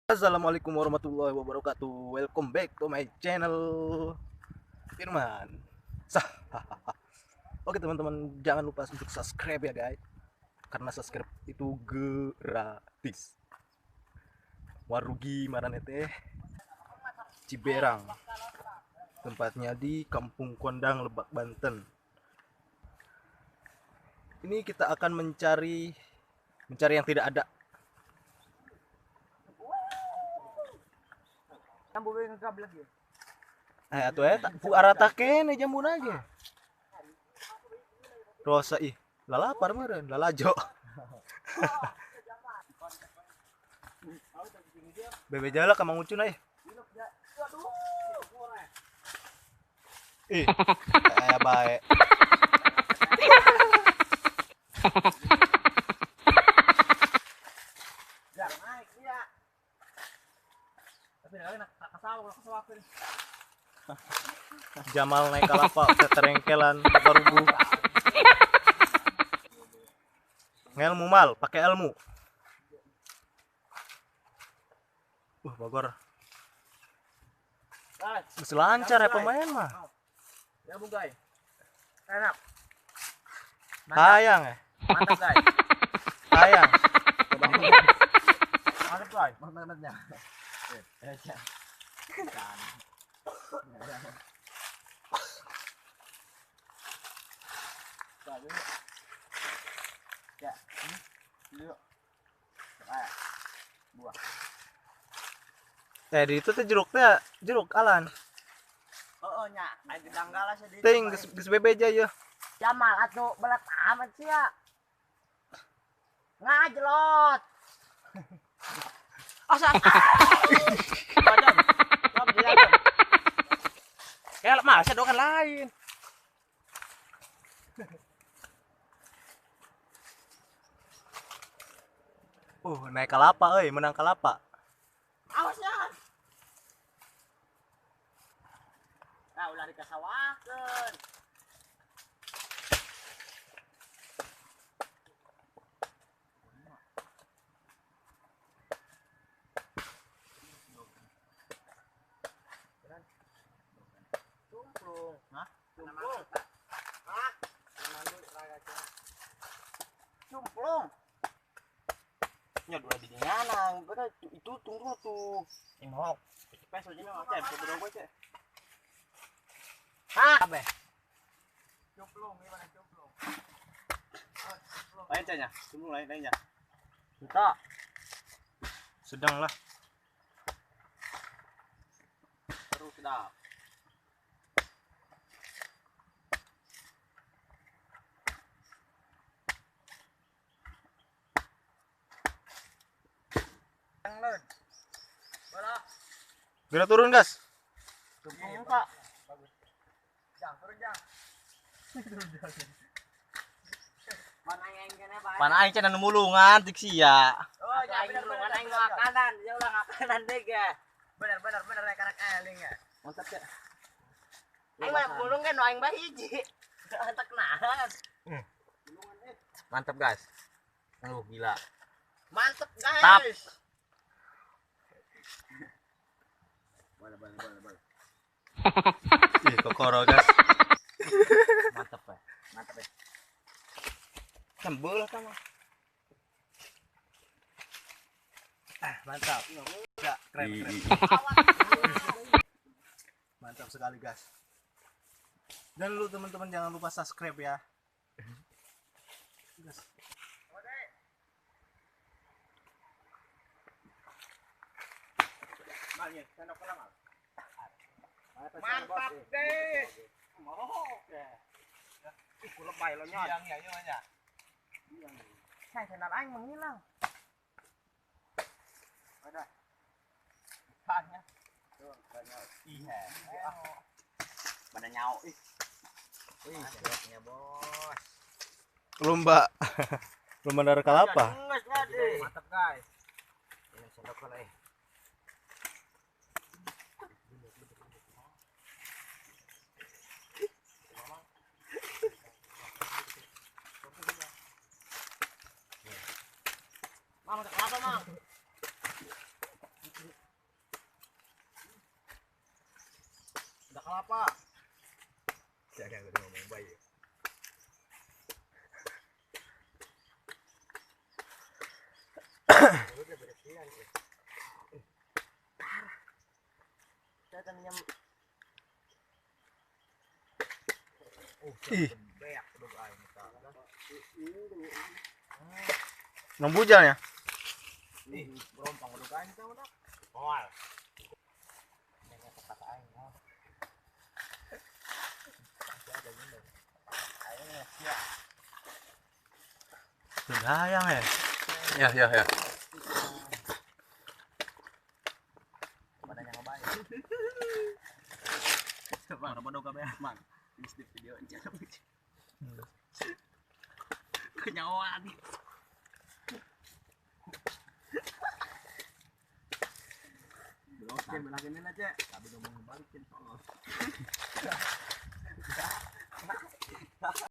Assalamualaikum warahmatullahi wabarakatuh. Welcome back to my channel Firman. Sah. Oke teman-teman, jangan lupa untuk subscribe ya guys, karena subscribe itu gratis. Warugi maranete Ciberang, tempatnya di Kampung Kondang, Lebak, Banten. Ini kita akan mencari yang tidak ada. Eh atuh eta bu arata kene jambuna ge. Rosa ih, lalapar meureun, lalajo. Bebe jala ka Mang Ucun euy. Ih, aya bae. Jamal naik kalapa keterengkelan parugu. Ngelmu mal, pakai ilmu. Bogor. Masih lancar ya pemain mah. Ya Bung Guy. Enak. Sayang ya. Mantap guys. Sayang. Mantap guys. Mantapnya. Ya. Buah. Eh di itu teh jeruknya, jeruk alan. Oh, nya, aing gedanggalah sih di. Ting geus bebeja yeuh. Jamal atuh belet amat sih ya. Ngajelot. Asa. Kayak masa dokan lain. Naik kelapa euy, menang kelapa. Awas ya. Nah, ulah dikasawakeun. Cumplung. Hah? Cumplung. Hah? Cumplung. Nya dua di nyanang, bener itu tunggu tuh. Yang mau. Peso aja mah cek, coba cek. Hah? Abe. Cumplung gimana cumplung? Lain cahnya, cumplung lain lainnya. Entah. Sedang lah. Terus sedap. Bila turun gas. Cumplung Pak. Bagus. Jang, turun jang. Mana aing cenah nu mulungan tik sia. Oh, ya bener mulungan aing makanan, ya ulah makanan deh ge. Bener bener bener karek eling ya. Mantap ya. Aing mah mulung kan aing mah hiji. Entek nahan. Mantap guys. Gila. Mantap guys. Tap. Boleh, boleh, boleh. Ih, kokoro guys. Mantap ya. Mantap ya. Sambel lah sama. Ah, mantap. Ya, keren, keren. Mantap sekali guys. Dan lu teman-teman jangan lupa subscribe ya. Guys. Mantap deh. Oke. Ih, lebay lo nyon. Siang ya, ya. Saya kenal aing menghilang. Ada. Tanya. Tuh, banyak. Iya. Pada nyau ih. Wih, jeleknya, Bos. Lomba. Lomba darah kelapa. Mantap, guys. Ini sendok lah eh. Mang, kenapa, Mang? Kelapa. Jangan gue ngomong baik. Ih. Nang bujal ya? Ih, berompang udah kain sama dak. Moal. Sayang ya. Ya, ya, ya. Badannya ngebayar. Bang, bodoh kabeh, Bang. Di video aja. Kenyawaan. Oke, belakin aja. Tapi ngomong balikin soal.